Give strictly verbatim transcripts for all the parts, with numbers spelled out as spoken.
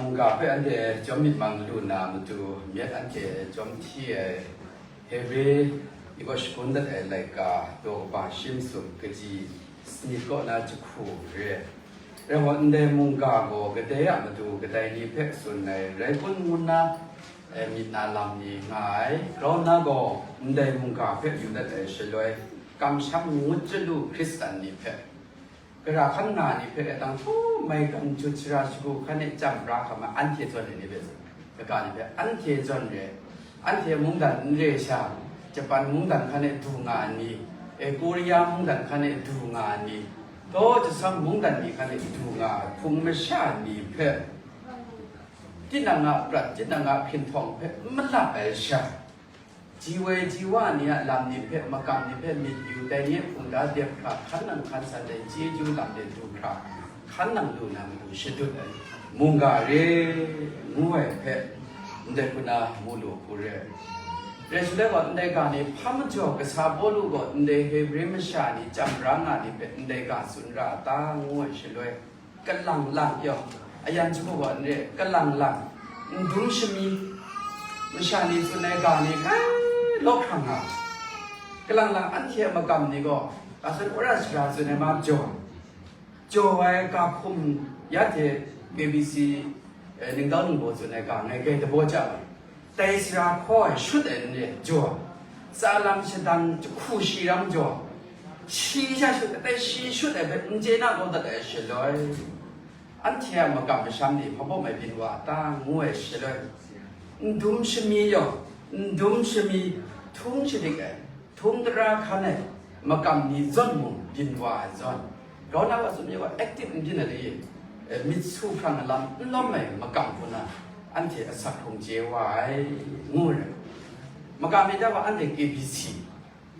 Mungga hpe anhte jawm myit mang lu na matu, myit anhte jawm hti ai Hebre ni gaw shagun dat ai laika daw kaba shi masum kaji sanit kaw na jahku re. Rai gaw, ndai mungga gaw kadai a matu kadai ni hpe tsun ai rai kun ngu nna, eh, myit na lam ni nga ai. Grau nna gaw, ndai mungga hpe yu dat ai shaloi, kamsham ngut chyalu Hkristan ni hpe, gara hkan nga ni hpe rai tang, hpu maigan jut shara shagu hkan e chyam bra hkam ai anhte zawn re ni hpe, kaga ni hpe anhte zawn re, anhte mungdan n re sha, Japan mungdan hkan e du nga ai ni, e, Korea mungdan hkan e du nga ai ni, daw jasam mungdan ni hkan e du nga ai hpung masha ni hpe, tinang a prat, tinang a hpinhtawng hpe n malap ai sha, ji woi ji wa ni a lam ni hpe, makam ni hpe myit yu, dai ni a hpungda dep hkra, hkan nang hkan san ai chyeju lam de du hkra, hkan nang lu na matu shadut ai mungga re, ngu ai hpe, ndai hku na mu lu hku re. Rai shaloi gaw, ndai ga ni hpa majaw, kasa Pawlu gaw ndai Hebre masha ni chyam bra nga ni hpe ndai ga tsun ra a ta, ngu ai shaloi, kalang lang, yaw, ayan jahku gaw n re, kalang lang, n dum shami, masha ni tsun ai ga ni kai law hkrang nga, kalang lang anhte a makam ni gaw, ga tsun wora sara tsun ai ma jaw, jaw ai ga hkum ya hte K B C, eh, ningtau ningbaw tsun ai ga ngai kai dabaw ja ai. Dai sara hkaw ai shut ai n re jaw, tsa lam shadang jahku shi ram jaw, shi sha shut ai, dai shi shut ai hpe n chye na kau dat ai shaloi, anhte a makam masham ni hpa baw mai byin wa a ta, ngu ai shaloi, n dum shami yaw, n dum shami htung shadik ai, htung tara hkan ai makam ni zawn mung byin wa ai zawn, grau na wa tsun myit wa active n byin ai, eh, myit su hprang ai lam n lawm ai makam hku na, anhte asak hkrung chye wa ai, ngu ai. Makam ni ta wa anhte K B C,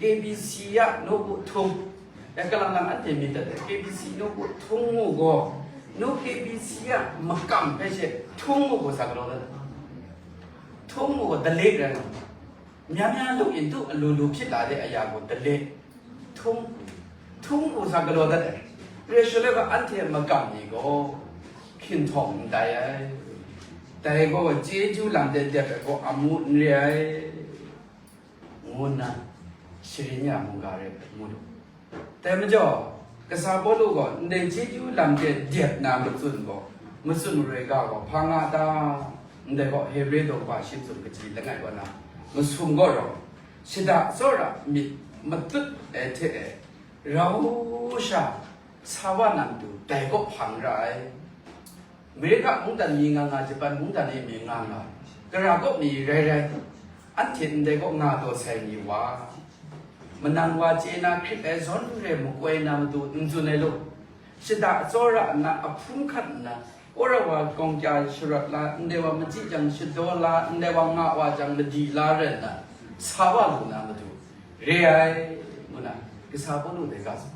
K B C a nawku htung, eh, kalang lang anhte myit dat ai K B C nawku htung mu gaw, nu K B C a makam hpe she htung mu gaw sa galaw dat ai. Htung mu gaw dalik rai nga. Mya mya lung yin du, alu lu hpyit la de aya gaw dalik, htung, htung u sa galaw dat ai. Rai shaloi gaw, anhte a makam ni gaw hkinhtawng n tai ai. Dai gaw chyeju lam de dep ai gaw amu n re ai, ngu nna sharin ya mungga rai mu lu. Dai majaw, kasa Pawlu gaw ndai chyeju lam de dep na matsun gaw, matsun maroi ga gaw hpa nga ta? Ndai gaw Hebre daw kaba shi matsun kaji langai kaw na masum gaw rawng, shada tsawra myit matut ai hte e, rau sha sa wa na matu dai kaw hpang ra ai. Amerika mungdan mi nga nga, Japan mungdan e mi nga nga, gara kaw mi rai rai, anhte ndai kaw nga taw sai ni wa, manang wa chye na hkrit ai zawn re makoi na matu n tsun ai law, shada tsawra nna, ahpung hkat nna, wora wa gawng kya sharawt la, ndai wa machyi jang shadaw la, ndai wa nga wa jang madi la rai nna, sa wa lu na matu re ai, ngu na, kasa Pawlu dai ga tsun.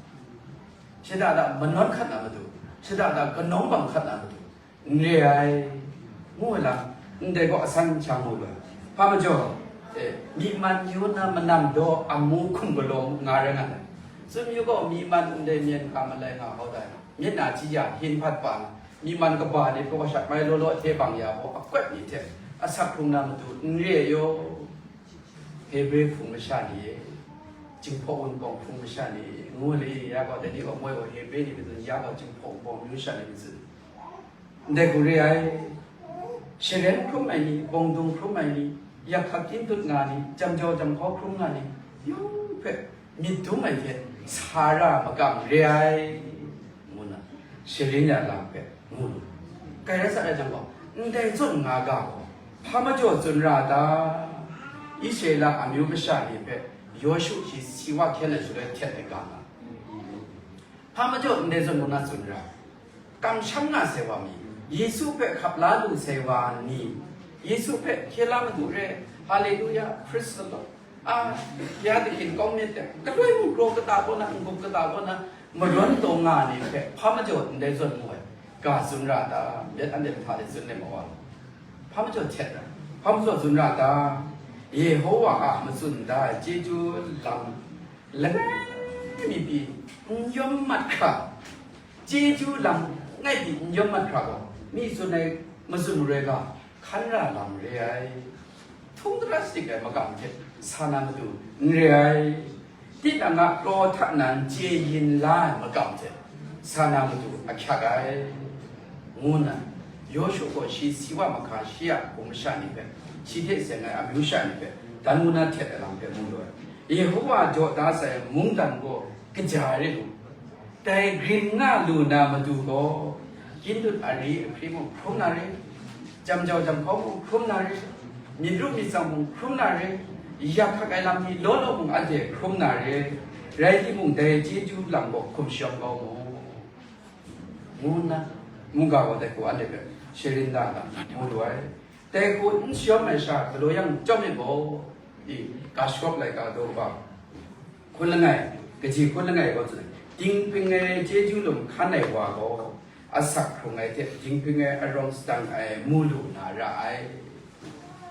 Shada da manawn hkat na matu, shada da kanawng bang hkat na matu, n re ai, ngu ai lam, ndai gaw asan sha mu lu ai. Hpa majaw, eh, myi man yu na manam daw amu hkum galaw nga rai nga ai. Tsun yu gaw, myi man ndai myen hka malai nga hau dai, myit na ji ya hpyin hpat pa na, myi man kaba ni hpe wa shat mai law law hte bang ya gaw, akwat ni hte asak hkrung na matu n re ai yaw. Hebre hpung masha ni e, Jinghpaw Wunpawng hpung masha ni e, ngu le ya gaw, dai ni gaw moi gaw Hebre ni hpe tsun, ya gaw Jinghpaw Wunpawng amyu masha ni hpe tsun. Ndai hku re ai, sharen hkrum ai ni, bawng dung hkrum ai ni, yak hkak kyin dut nga ni, jam jau jam hkau hkrum nga ni, yawng hpe myit dum ai hte sa ra makam re ai, ngu na, sharin ya lam hpe ngu lu. Kai rai sa ai jang gaw, ndai zawn nga ga gaw, hpa majaw tsun ra ta? Israela amyu masha ni hpe Yawshu shi si wa hkyen ai shaloi htet ai ga nga, hpa majaw ndai zawn ngu na tsun ra. Kamsham nga sai wa mi, Yesu hpe hkap la lu sai wa ni, Yesu hpe hkye la madu re, Haleluya, praise the Lord, a, ya dakin kawng myit de, galoi mung kraw kata kaw na, n-gup kata kaw na, marawn taw nga ni hpe hpa majaw ndai zawn mu ai ga tsun ra ta? Myit anhte hta de tsun let ma wa, hpa majaw htet ra, hpa majaw tsun ra ta? Yehowa a matsun da ai chyeju lam langai mi pyi n yawm mat hkra, chyeju lam langai pyi n yawm mat hkra gaw, mi tsun ai Matsun re ga, hkan ra lam re ai. Htung daras dik ai makam hte sa na matu n re ai. Tinang a kraw hta nan chye yin la ai makam hte sa na matu ahkyak ai, ngu nna, Yawshu gaw shi si wa mahka shi a hpung masha ni hpe, shi hte seng ai amyu sha ni hpe, dan ngu na htet ai lam hpe mu lu ai. Yehowa jaw da sai mungdan gaw kaja ai rai lu, dai grin nga lu na matu gaw, kyindut ari ahkri mung hkrum na re, jam jau jam hkau mung hkrum na re, myit ru myit tsang mung hkrum na re, yak hkak ai lam ni law law mung anhte hkrum na re, rai timung, dai chyeju lam gaw hkum shayawm kau mu, ngu nna, mungga wa dai hku anhte hpe sharin da nna mu lu ai. Dai hku n shayawm ai sha galaw yang chyawm myit gaw, i, ga shagawp laika daw kaba hkun langai, kaji hkun langai gaw tsun ai, dinghpring ai chyeju lum hkan ai wa gaw, asak hkrung ai hte dinghpring ai arawng sadang ai mu lu na ra ai,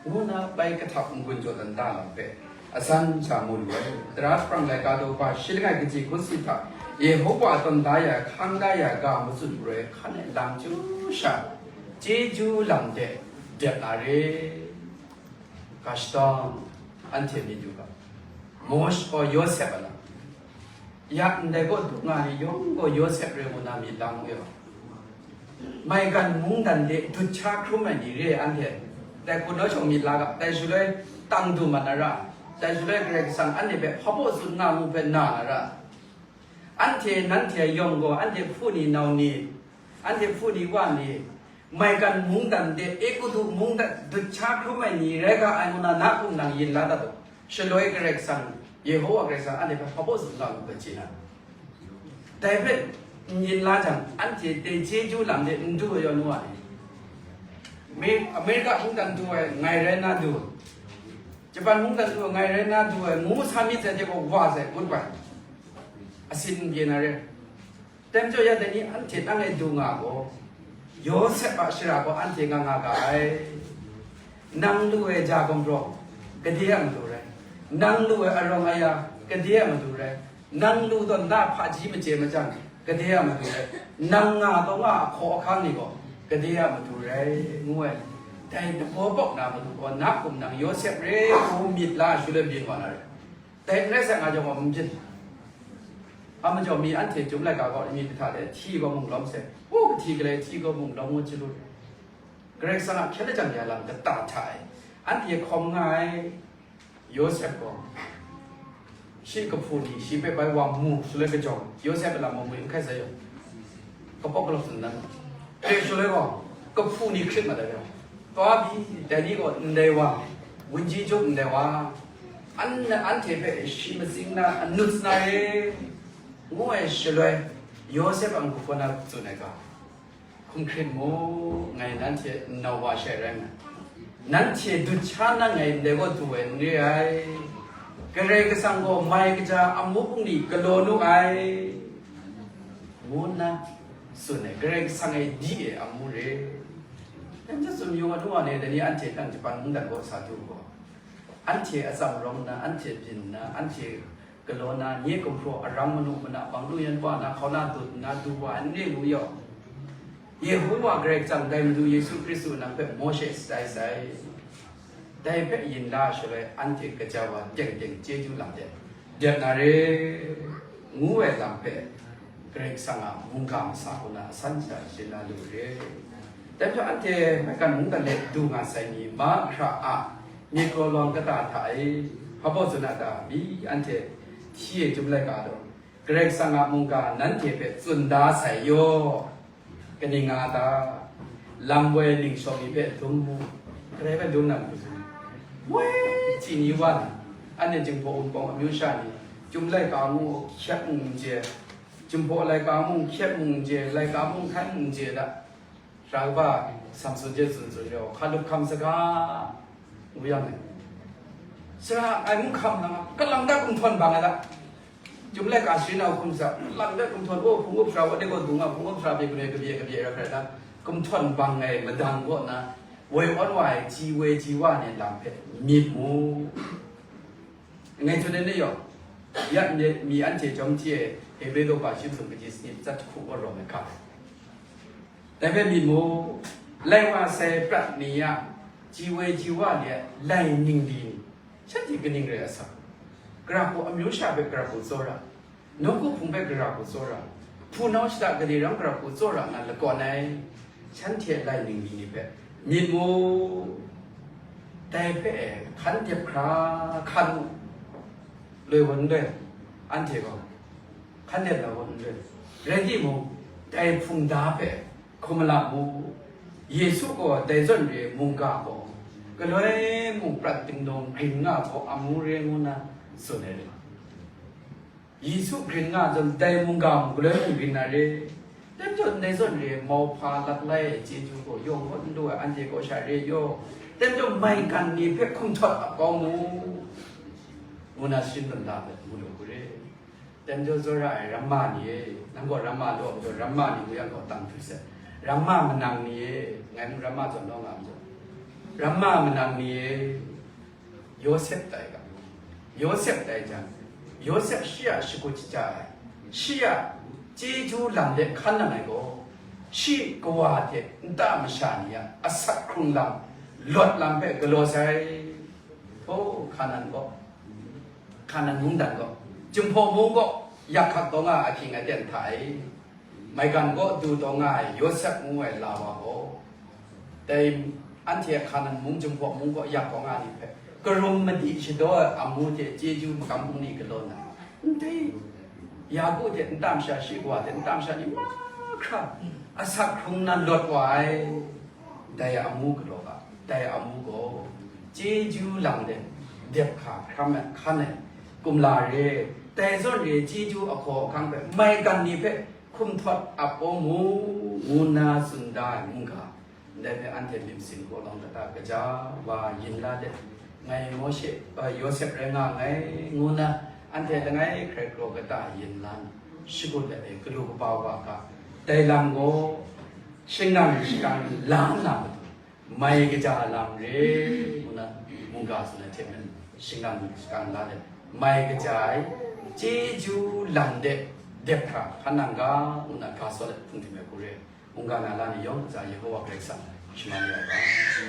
ngu nna bai kahtap n-gun jaw dan da lam hpe asan sha mu lu ai. Tara hprang laika daw kaba shi langai kaji hkun si hta, Yehowa tawn da ya, hkang da ya ga matsun grai hkan ai lam chyu sha, chyeju lam de dep na re. Ga shadawn, anhte myit yu ga, Mawshe gaw Yawsep a lam, ya ndai kaw du nga ni yawng gaw Yawsep re ngu na myit la mu ya. Maigan mungdan de dut sha hkrum ai ni re anhte, dai hku naw shawng myit la ga, dai shaloi tang du mat na ra, dai shaloi Karai Kasang anhte hpe hpa baw tsun nga mu hpe na na ra. Anhte, nanhte yawng gaw, anhte hpu ni nau ni, anhte hpu ni wa ni, maigan mungdan de, Egutu mungdan dut sha hkrum ai ni rai ga ai ngu na, na hkum nang yin la dat u. Shaloi Karai Kasang, Yehowa Karai Kasang anhte hpe hpa baw tsun nga mu hpe chye na. Dai hpe n yin la jang, anhte dai chyeju lam de n du ai yaw nu wa ni, Amer-, Amerika mungdan du ai ngai rai na du, Japan mungdan du ai ngai rai na du ai, ngu sa myit sai hte gaw wa sai, ngut bai. Asin n byin na re. Dai majaw ya dai ni anhte nang e du nga gaw, Yawsep a shara gaw anhte nga nga ga ai. Nang lu ai ja gumhpraw, gade a matu rai. Nang lu ai arawng aya, gade a matu rai. Nang lu tawn na hpaji machye machyang, gade a matu rai. Nang nga taw nga ahkaw ahkang ni gaw, gade a matu rai, ngu ai. Dai dabaw bawk na matu gaw, na hkum nang Yawsep re ngu myit la shaloi byin wa na rai. Dai n rai sai nga jawng gaw, n byin. A majaw mi anhte Chyum laika gaw myit kahta de hti gaw mung lawm sai. U, kahti galai hti gaw mung lawm ngut chyalu. Karai Kasang a hkyen lajang ya lam kata hta e, anhte hkawm nga ai. Yawsep gaw, shi kahpu ni shi hpe bai wa mu shaloi kajawng, Yawsep a lam wa mu n hkai sai yaw, kapawk kalawk tsun dan. Hte shaloi gaw, kahpu ni hkrit mat ai gaw, taw bi, dai ni gaw ndai wa, wunji jup ndai wa, an, anhte hpe shi matsing na, anut na re, ngu ai shaloi, Yawsep a n-gu hkaw na tsun ai ga, hkum hkrit mu, ngai nanhte nnau wa she rai nna, nanhte dut sha na ngai ndai gaw du ai n re ai. Karai Kasang gaw mai kaja amu bungli galaw nu ai, ngu nna tsun ai, Karai Kasang e di e amu re. Dai majaw tsun yu nga nu wa ni, dai ni anhte nang Japan mungdan kaw sa du gaw, anhte atsam rawng nna, anhte byin nna, anhte galaw na, nye gumhpraw arang manu mana bang lu yan wa na, hkauna dut nna du wa ai n re ngu yaw, Yehowa Karai Kasang dai Madu Yesu Hkristu nang hpe Mawshe shatai sai. Dai hpe yin la shaloi, anhte kaja wa teng teng chyeju lam de dep na re, ngu ai lam hpe Karai Kasang a mungga masa kaw na asan sha shing na lu re. Dai hpe anhte maigan mungdan de du nga sai ni, mahkra a myit kraw lawng kata hta e, hpa baw tsun a ta? Mi anhte hti e Chyum laika daw, Karai Kasang a mungga nanhte hpe tsun da sai yaw, kaning nga ta? Lam woi ningshawng ni hpe dum mu, Karai hpe dum na mu, woi hti ni wa na, anhte Jinghpaw Wunpawng amyu sha ni, Chyum laika mung hkyep mung n chye, Jinghpaw laika mung hkyep mung n chye, laika mung hkan mung n chye da. Sara kaba Samson je tsun tsun jaw, hkalup hkam saga, ngu yang ai. Sara ai mung hkam na, kalang da kumhtawn bang ai da. Chyum laika sharin na hkum sa, kalang da kumhtawn, o, hpung up sara wa de gaw dung a, hpung up sara pyi galoi kabye kabye ra hkrai da, kumhtawn bang ai madang kaw na, woi awn wa ai, ji woi ji wa ai ni lam hpe myit mu. Ngai tsun ai ni yaw, ya mi, mi anhte chyawm hti e, Hebre daw ka shi hpung kaji sanit matsat hku kaw rawng ai hka. Dai hpe myit mu, Lai wa sai prat ni a, ji woi ji wa ni a, lai ningli ni, shanhte kaning rai a sa? Gara hku amyu sha hpe gara hku tsawra, nawku hpung hpe gara hku tsawra, hpunau shada gade rang gara hku tsawra nna lakawn ai, shanhte lai ningli ni hpe myit mu, dai hpe hkan dep hkra hkan mu, loi wa n loi, anhte gaw hkan dep na wa n loi, rai timung, dai hpungda hpe hkum la mu. Yesu gaw dai zawn re mungga gaw, galoi mung prat dingdawng grin nga gaw amu re ngu na tsun ai rai. Yesu grin nga zawn dai mungga mung galoi mung grin na re. Tem zawn dai zawn re mauhpa laklai ai chyeju gaw yawng gaw n lu ai, anhte gaw sha re yaw. Tem zawn maigan ni hpe hkum htawt ap kau mu, ngu na sharin tawn da ai, mu lu hku re. Tem jaw jaw ra ai ramma ni e, nang gaw ramma law majaw, ramma ni ngu yang gaw tang hpyi sai. Ramma manang ni e, ngai mung ramma zawn law nga majaw, ramma manang ni e, Yawsep tai ga. Yawsep tai jang, Yawsep shi a shakut shaja ai, shi a chyeju lam de hkan nang ai gaw, shi kawa hte nta masha ni a asak hkrung lam, lawt lam hpe galaw sai. Hpaw Hkanan gaw, Hkanan mungdan gaw, Jinghpaw mung gaw yak hkak taw nga ai ahkying aten hta e. Maigan kaw du taw nga ai Yawsep ngu ai la wa gaw, dai anhte Hkanan mung, Jinghpaw mung kaw yak kaw nga ni hpe, karum madi shadaw ai amu hte chyeju magam bungli galaw na, ndai Yaku hte nta masha shi kawa hte nta masha ni mahkra asak hkrung na lawt wa ai, dai amu galaw ga, dai amu gaw chyeju lam de dep hka hkram ai hkan ai kumla re, dai zawn re chyeju ahkaw ahkang hpe maigan ni hpe hkum htawt ap kau mu, ngu nna tsun da ai mungga. Ndai hpe anhte myit masin hkaw lawng kata kaja wa yin la let, ngai Mawshe, uh, Yawsep rai nga nngai, ngu nna anhte langai hkrai kraw kata yin la nna, shakut let ai galu kaba wa ga, dai lam gaw shingnan shakang la nna matu, mai kaja lam re, ngu nna mungga tsun ai hte maren, shingnan shakang la let, mai kaja ai chyeju lam de dep hkra hkan nang ga, ngu nna ga saw let hpung htim ai hku re. Mungga na la ni yawng kaja Yehowa Karai Kasang shaman ya ai ga.